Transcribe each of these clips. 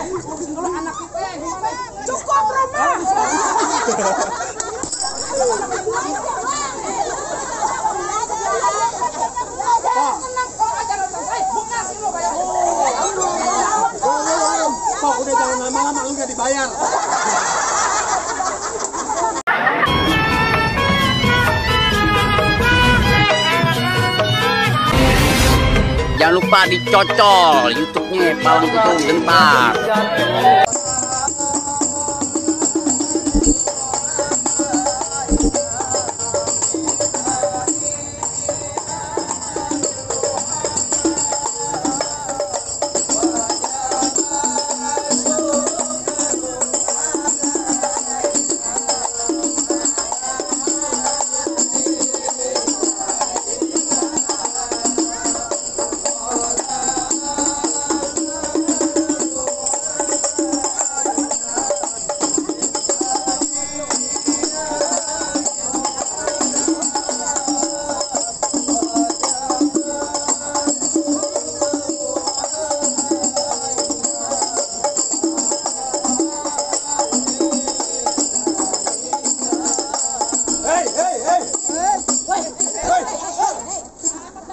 Urusin dulu anak kita gimana? Cukup, Roma. Pak, udah jangan lama-lama, lu nggak dibayar. Jangan lupa dicocol YouTube-nya Palang Pintu Gentar.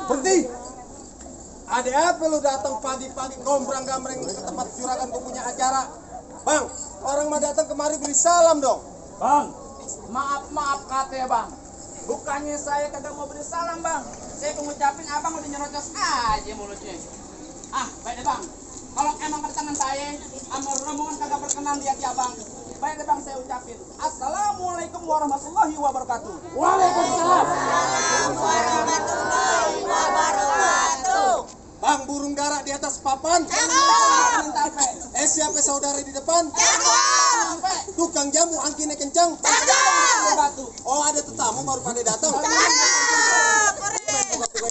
Berhenti! Ada apa lu datang pagi-pagi gombrang-gambreng ke tempat juragan gue punya acara? Bang, orang mah datang kemari beri salam dong. Bang, maaf kata ya bang. Bukannya saya kagak mau beri salam bang. Saya pengucapin abang udah nyerocos aja mulutnya. Ah, baik deh bang. Kalau emang kedatangan saya, sama rombongan kagak berkenan di hati abang. Baik deh bang, saya ucapin Assalamualaikum warahmatullahi wabarakatuh. Waalaikumsalam. Bang, burung dara di atas papan. Siapa saudara di depan? Tukang jamu angkinnya kencang. Oh, ada tetamu baru pada datang.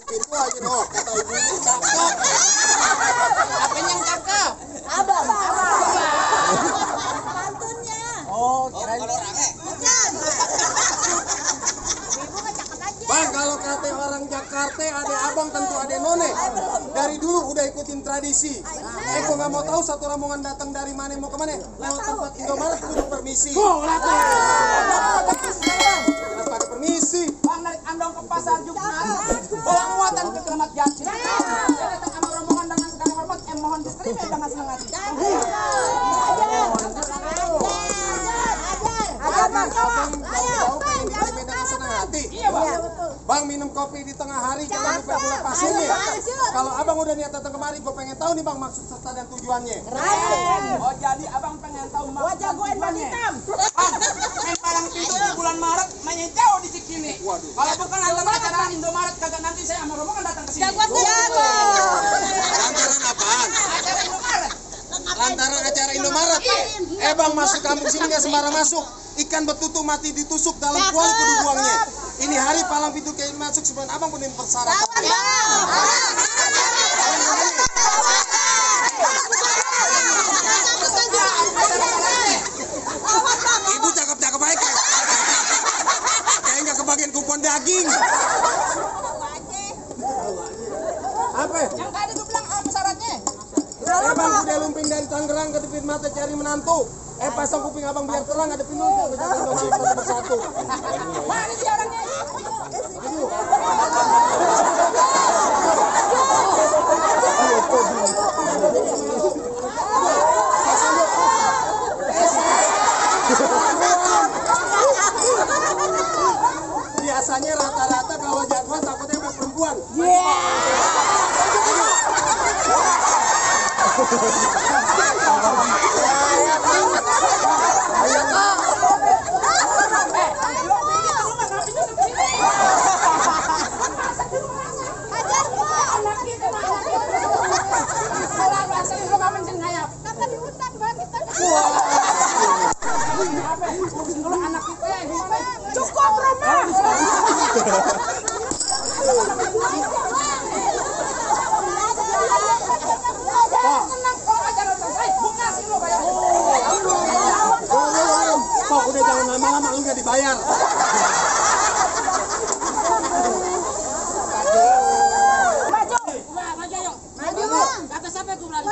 Pintu aja noh, kata ibu ini cakep. Apanya yang cakep? Abang. Oh, kirain Bang, kalau kata orang Jakarta ada abang tentu ada none. Dari dulu udah ikutin tradisi. Eko nggak mau tahu satu rombongan datang dari mana mau kemana. Lewat tempat Indomaret kudu permisi. Jelas pakai permisi. bang narik andong ke pasar Jumat, bawa muatan ke Keramat Jati. Saya datang sama rombongan dengan segala hormat, mohon diterima dengan senang hati. Iya bang. Bang, minum kopi di tengah hari jangan lupa gula pasirnya. Kalau abang udah niat datang kemari, gue pengen tahu nih bang maksud serta dan tujuannya. Oh jadi abang pengen tahu maksud dan tujuannya. Bang, main Palang Pintu di bulan Maret, mainnya jauh di sini. Kalau bukan antara acara Indomaret kagak nanti saya sama rombongan datang ke sini. Lantaran apaan? Acara Indomaret. Lantaran acara Indomaret. Bang, masuk kampung sini nggak sembarang masuk. Ikan betutu mati ditusuk dalam kuali kudu buangnya. Ini hari Palang Pintu kayak masuk sebelum abang punya persyaratan. Ibu cakep-cakep baik. Kayak nggak kebagian kupon daging. Apa? Yang tadi gue bilang apa syaratnya? Bang, udah lumping dari Tangerang ke Tepit Mata cari menantu. Pasang kuping abang biar terang ada pintu bersatu. Mana sih orangnya? Biasanya rata-rata kalau jagoan takutnya sama perempuan. Cukup, Roma. Pak, udah jangan lama-lama, lu nggak dibayar. Maju. Maju. Kata siapa gue berani?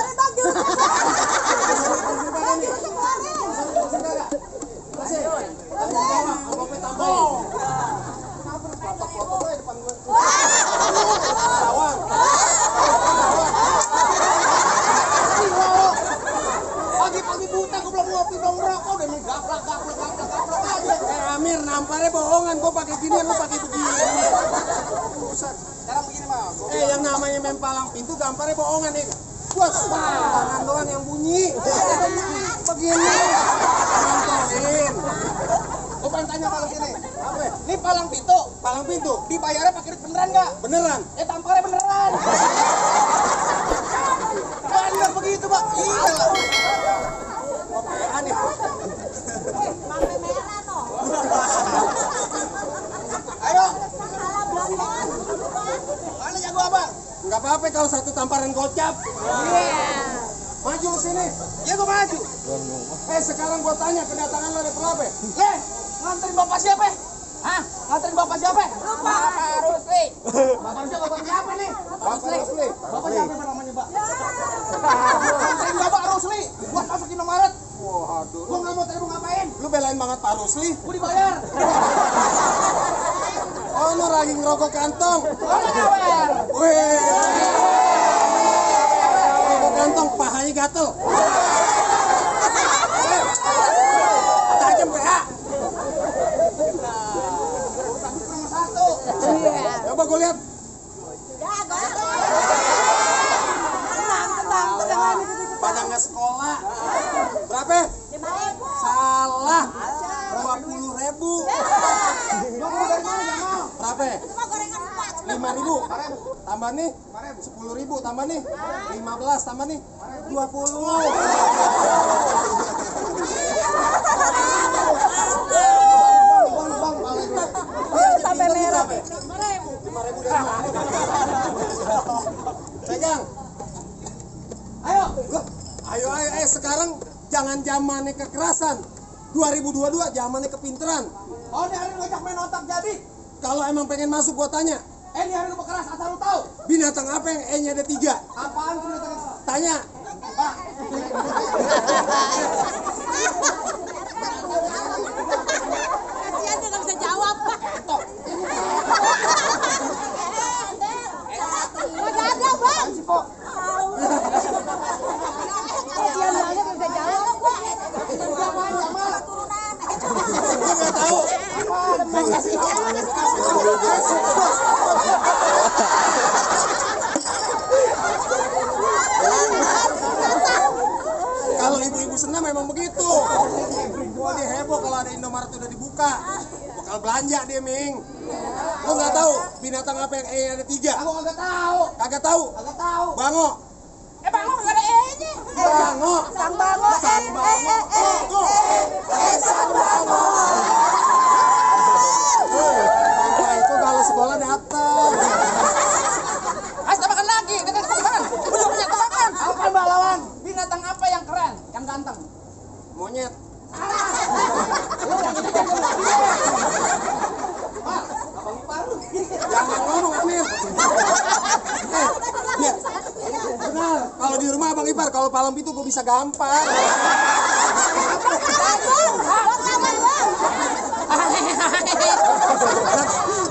Tampare bohongan, gua pakai ginian, lu pakai begini. Buset. Sekarang begini mah. Yang namanya mempalang pintu gambarnya bohongan nih. Bos, tangan doang yang bunyi. Begini. Nontonin. Gua pengen tanya kalau sini. Apa? Ini palang pintu. Palang pintu. Dibayarnya pakai duit beneran nggak? Beneran. Tamparnya beneran. Bener begitu, Pak. Iya. Aneh. Ayo. Mana jago abang? Enggak apa-apa kalau satu tamparan gocap. Maju sini. Ya gua maju. Sekarang gua tanya kedatangan lo ada berapa? Nganterin bapak siapa? Hah? Nganterin bapak siapa? Bapak Rusli. Bapak Rusli bapak siapa nih? Bapak Rusli. Bapak siapa namanya, Pak? Nganterin Bapak Rusli buat masuk Indomaret. Waduh. Gua nggak mau terima ngapain? Lu belain banget Pak Rusli. Gua dibayar. Oh, lu lagi ngerokok kantong. Gua nggak bayar. Wih. Ngerokok kantong, pahanya gatel. Tajam PA. Nomor 1. Coba gue lihat. Pada nggak sekolah. Berapa? Salah. 20.000. Berapa? 5.000. Tambah nih 10.000. Tambah nih 15. Tambah nih 20. Sampai merah. 5.000 dari mana? Pegang. Ayo. Ayo sekarang jangan zamannya kekerasan. 2022 zamannya kepinteran. Oh, ini hari ngajak main otak jadi. Kalau emang pengen masuk gua tanya, Ini hari lu keras asal lu tahu. binatang apa yang E-nya ada 3? Apaan tuh binatang? Tanya. Pak. Kasihan dia nggak bisa jawab. Entok. Nggak ada, Bang. Si Pok. Kasihan banget nggak bisa jawab. Gua nggak tahu. Kalau ibu-ibu senam memang begitu. Gua dia heboh kalau ada Indomaret udah dibuka. Bakal belanja dia, Ming. Lu nggak tahu binatang apa yang E-nya ada 3? Aku kagak tahu. Kagak tahu. Kagak tahu. Bango. Bang, lu kagak ada E-nya. Bango. Sang Bango. Sang Bango. Bango. Sang Bango. Bangga itu kalau sekolah datang. Ayo tebakan lagi, kita tebakan. Udah punya tebakan. Apa Mbak lawan? Binatang apa yang keren, yang ganteng? Monyet. Abang Ipar. Jangan ngomong, Amir. Ya. Benar. Kalau di rumah Abang Ipar, kalau palang pintu gue bisa gampang.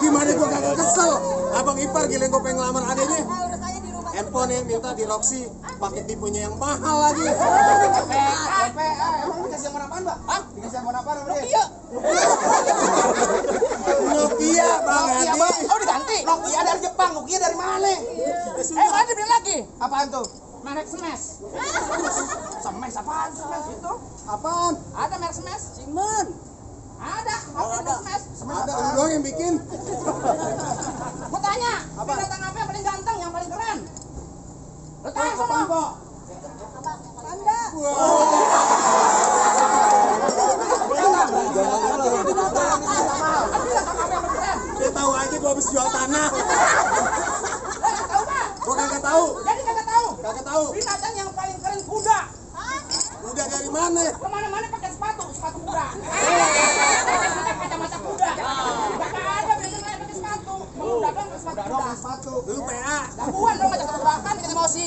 Gimana gue kagak kesel? Abang Ipar gila gue pengen ngelamar adanya. Handphone minta di Roxy, pakai tipenya yang mahal lagi. Emang dikasih yang apaan, Mbak? Hah? Dikasih yang apaan sama dia? Nokia, Bang Nokia, Adi. Bang. Oh, diganti. Nokia dari Jepang, Nokia dari mana? Mana dibeli lagi? Apaan tuh? Merek Smash. Smash apaan Smash itu? Apaan? Ada merek Smash? Simon. Ada. Ada Smash. Ada lu doang yang bikin. Gua tanya, binatang apa yang paling ganteng, yang paling keren? Lu tanya sama. Apa? Panda. Dia tahu aja gua habis jual tanah. Nggak tahu, Pak. Gua kagak tahu. Jadi kagak tahu. Kagak tahu. Binatang yang paling keren kuda. Udah dari mana? Kemana-mana pakai sepatu kuda. Pakai kacamata kuda. Nggak ada binatang lain pakai sepatu. Kuda dong pakai sepatu kuda. Lu PA. Dapuan dong ngajak tebakan bikin emosi.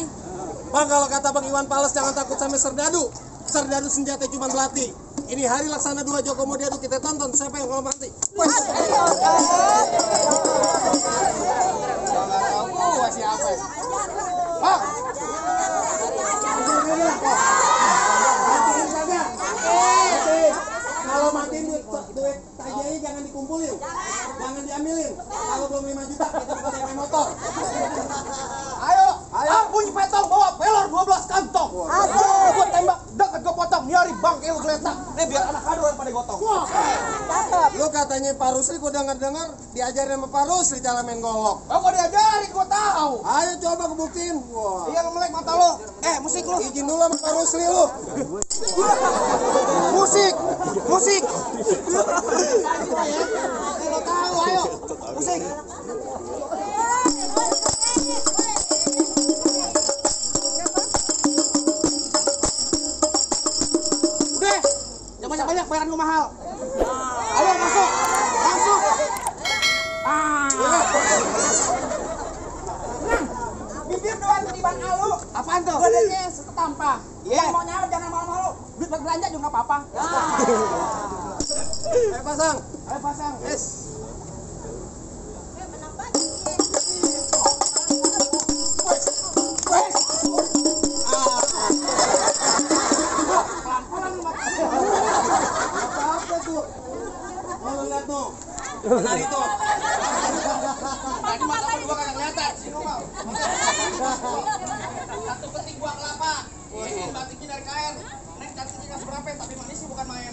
Bang, kalau kata Bang Iwan Fals jangan takut sama serdadu. Serdadu senjata cuma belati. Ini hari laksana 2 Joko Modiadu, kita tonton siapa yang kalau mati. Wes. Gua siapa? Pak. Matiin kagak? Matiin. Kalau matiin duit tajanya jangan dikumpulin. kayak lu geletak. Nih biar anak kado yang pada gotong. Lu katanya Pak Rusli, gua dengar diajarin sama Pak Rusli cara main golok. Oh, kok diajarin, gua tahu. Ayo coba kebuktiin. Wah. Iya, lu melek mata lu. Musik lu. Izin dulu sama Pak Rusli lu. Musik. Kalau tahu, ayo. Musik. Udah, jangan banyak-banyak, bayaran lu mahal. Ayo masuk. Bibir doang ketiban alu. Apaan tuh? Badannya setetampah. Iya. Mau nyarap jangan malu-malu. Duit buat belanja juga nggak apa-apa. Ayo pasang. Yes. Pelan-pelan lu, Mat. Apa tuh? Mau lu lihat tuh. Benar itu. Tadi mata gua kagak kelihatan. Sini mau. Satu petik buah kelapa. Ini batiknya dari kain. Nek cantiknya nggak seberapa, tapi manisnya bukan main.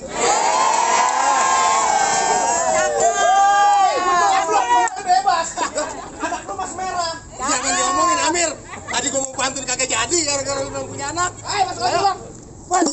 Bebas. Anak lu mas merah. Jangan diomongin Amir. Tadi gua mau bantuin kagak jadi gara-gara lu belum punya anak. Ayo masuk aja, Bang. Wes.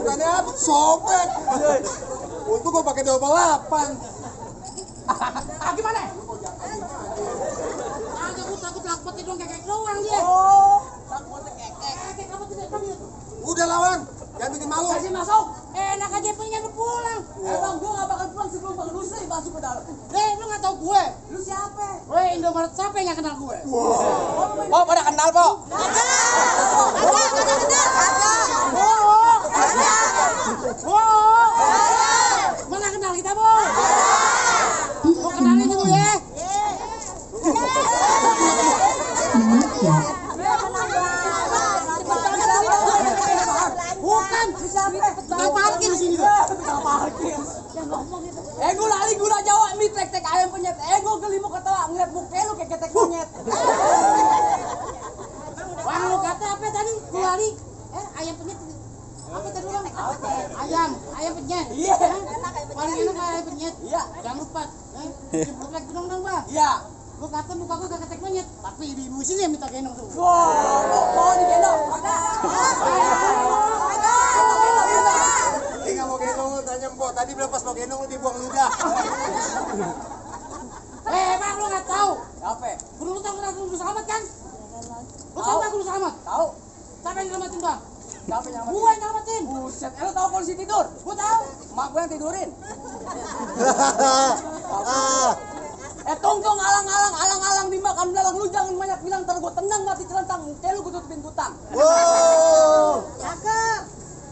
Bukannya apa? Sobek. Untung gua pakai 28. Gimana? Aku takut lakpet dong kayak doang dia. Udah lawan. Jangan bikin malu. Kasih masuk. Enak aja pengen lu pulang. Bang, gua gak bakal pulang sebelum Bang Rusli masuk ke dalam. Lu gak tau gue. Lu siapa? Indomaret siapa yang gak kenal gue? Oh, pada kenal, Po. Mana kenal kita, Boy? Mau kenalin dulu ya? Bukan, tukang parkir di sini. Gula Jawa mie tek ayam penyet. Gue geli mau ketawa ngeliat muka lu kayak ketek monyet. Wah, lu kata apa tadi? Gulali? Ayam penyet. Apa tadi lu? Ayam penyet. Iya. Paling enak ayam penyet. Iya. Jangan lupa. Jemput lagi dong, Bang. Iya. Lu kata muka gua gak ketek monyet, tapi ibu sini yang minta gendong tuh. Mau digendong? Ini nggak mau gendong lu, tanya Mbok. Tadi belum pas mau gendong lu dibuang ludah. Bang, lu gak tahu. Apa? Lu tahu kenapa lu selamat kan? Lu tahu gak lu selamat? Tahu. Siapa yang nyelamatin, Bang? Siapa yang Gua yang nyelamatin. Buset, lu tahu polisi tidur? Gua tahu. Mak gue yang tidurin. Tong alang-alang dimakan belalang. Lu jangan banyak bilang, ntar gua tendang mati celentang. Kayak lu gua tutupin tutang. Wow. Cakep.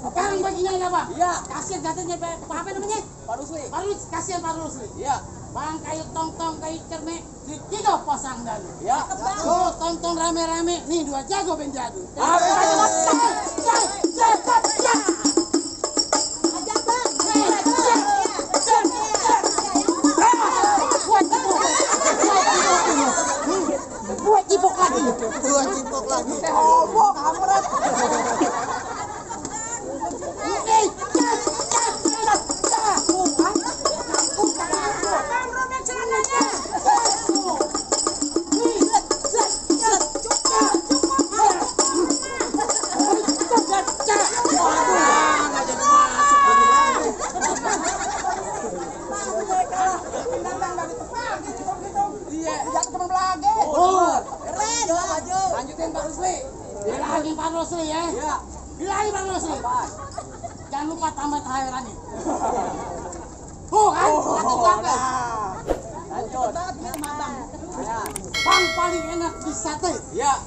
Sekarang baginya apa? Iya. Kasihan katanya apa namanya? Pak Rusli. Kasihan Pak Rusli. Iya. Bang kayu tong-tong kayu cermek tiga pasang dan. Iya. Oh tong-tong rame-rame nih dua jago ben jago. Buat cipok lagi. Obok, kampret. Lanjutin Pak Rusli. Bilangin Pak Rusli ya. Iya. Bilangin Pak Rusli. Jangan lupa tambah tahirannya. Kan? Satu Lanjut. sate. Iya.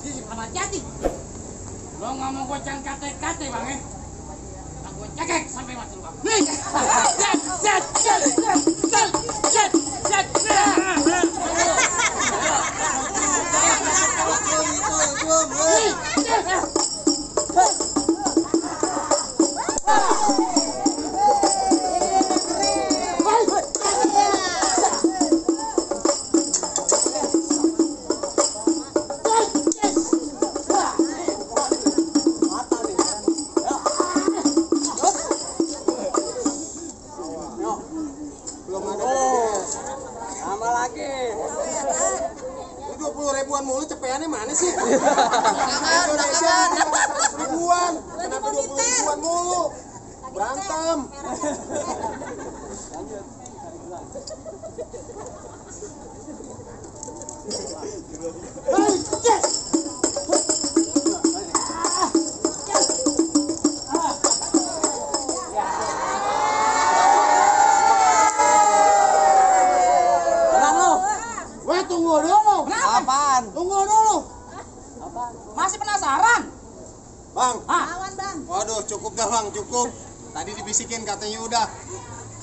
Di Kramat Jati. Lo nggak mau goceng kate-kate bang ya? Aku cekek sampai mati lu bang. Nih. Belum ada beres. Tambah lagi. Ini 20 ribuan mulu cepeannya mana sih? Indonesia ribuan. Kenapa 20 ribuan mulu? Berantem. Weh, tunggu dulu. Apaan? Tunggu dulu. Masih penasaran? Bang, Lawan, Bang. waduh cukup dah bang, cukup. Tadi dibisikin katanya udah.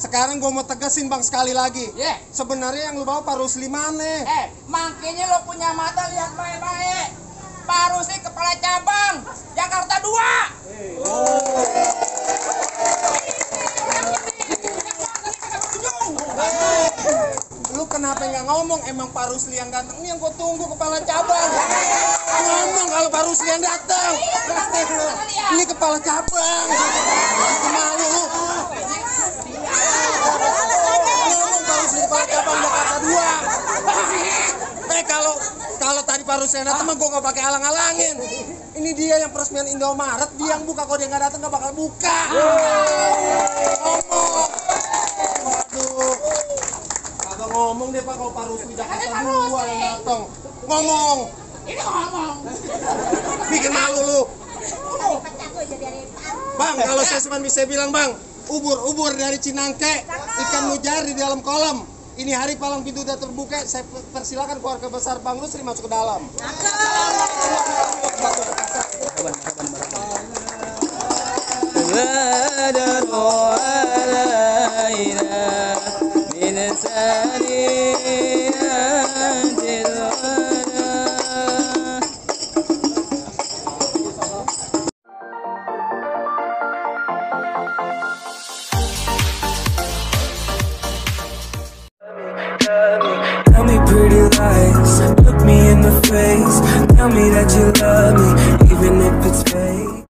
Sekarang gua mau tegasin bang sekali lagi. Ye. Sebenarnya yang lu bawa Pak Rusli mana? Makanya lo punya mata lihat baik-baik. Pak Rusli kepala cabang Jakarta 2. Lu kenapa nggak ngomong? Emang Pak Rusli yang ganteng ini yang gua tunggu kepala cabang. Ngomong kalau Pak Rusli yang datang. Ini kepala cabang. Malu lu. Ngomong Pak Rusli kepala cabang Jakarta 2. Kalau tadi Pak Rusli yang datang mah gua nggak pakai alang-alangin. Ini dia yang peresmian Indomaret, dia yang buka. Kalau dia nggak datang nggak bakal buka. Ngomong. Waduh. Kagak ngomong deh Pak kalau Pak Rusli Jakarta 2 yang datang. Ngomong. Ini ngomong. Bikin malu lu. Bang, kalau saya cuma bisa bilang bang, ubur dari Cinangke, ikan mujair di dalam kolam. Ini hari palang pintu udah terbuka, saya persilakan keluarga besar Bang Rusli masuk ke dalam. Tell me pretty lies,